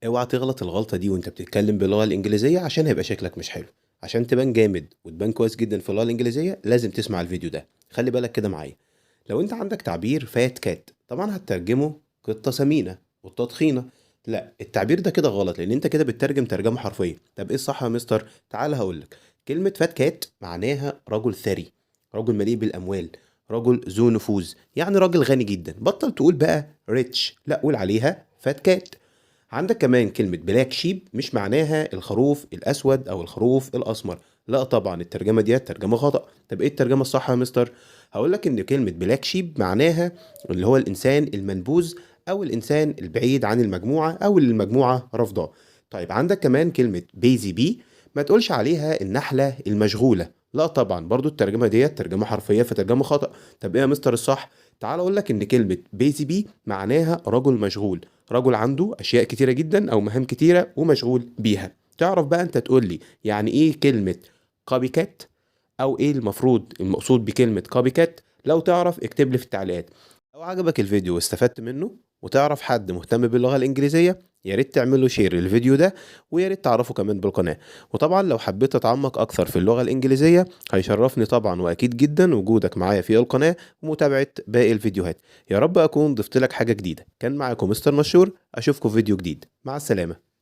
اوعى تغلط الغلطة دي وانت بتتكلم باللغة الإنجليزية عشان هيبقى شكلك مش حلو. عشان تبان جامد وتبان كويس جدا في اللغة الإنجليزية لازم تسمع الفيديو ده. خلي بالك كده معايا. لو انت عندك تعبير fat cat، طبعا هتترجمه قطة سمينة، قطة تخينة. لا، التعبير ده كده غلط، لأن انت كده بتترجم ترجمة حرفية. طب ايه الصح يا مستر؟ تعال هقولك. كلمة fat cat معناها رجل ثري، رجل مليء بالأموال، رجل ذو نفوذ، يعني راجل غني جدا. بطل تقول بقى rich، لا قول عليها fat cat. عندك كمان كلمة black sheep مش معناها الخروف الأسود أو الخروف الأسمر، لا طبعا الترجمة دي ترجمة خطأ. طب إيه الترجمة الصح يا مستر؟ هقول لك إن كلمة black sheep معناها اللي هو الإنسان المنبوذ أو الإنسان البعيد عن المجموعة أو اللي المجموعة رافضاه. طيب عندك كمان كلمة busy bee، ما تقولش عليها النحلة المشغولة، لا طبعا برضو الترجمة ديت ترجمة حرفية فترجمة خطأ. طب إيه يا مستر الصح؟ تعال أقول لك إن كلمة busy bee معناها رجل مشغول، رجل عنده أشياء كتيرة جدا أو مهام كتيرة ومشغول بيها. تعرف بقى أنت تقول لي يعني إيه كلمة copycat، أو إيه المفروض المقصود بكلمة copycat؟ لو تعرف اكتب لي في التعليقات. لو عجبك الفيديو واستفدت منه وتعرف حد مهتم باللغة الإنجليزية يا ريت تعمل له share للفيديو ده، ويا ريت تعرفه كمان بالقناة. وطبعا لو حبيت تتعمق أكثر في اللغة الإنجليزية هيشرفني طبعا وأكيد جدا وجودك معايا في القناة ومتابعة باقي الفيديوهات. يا رب أكون ضفت لك حاجة جديدة. كان معاكم مستر مشهور، أشوفكم في فيديو جديد. مع السلامة.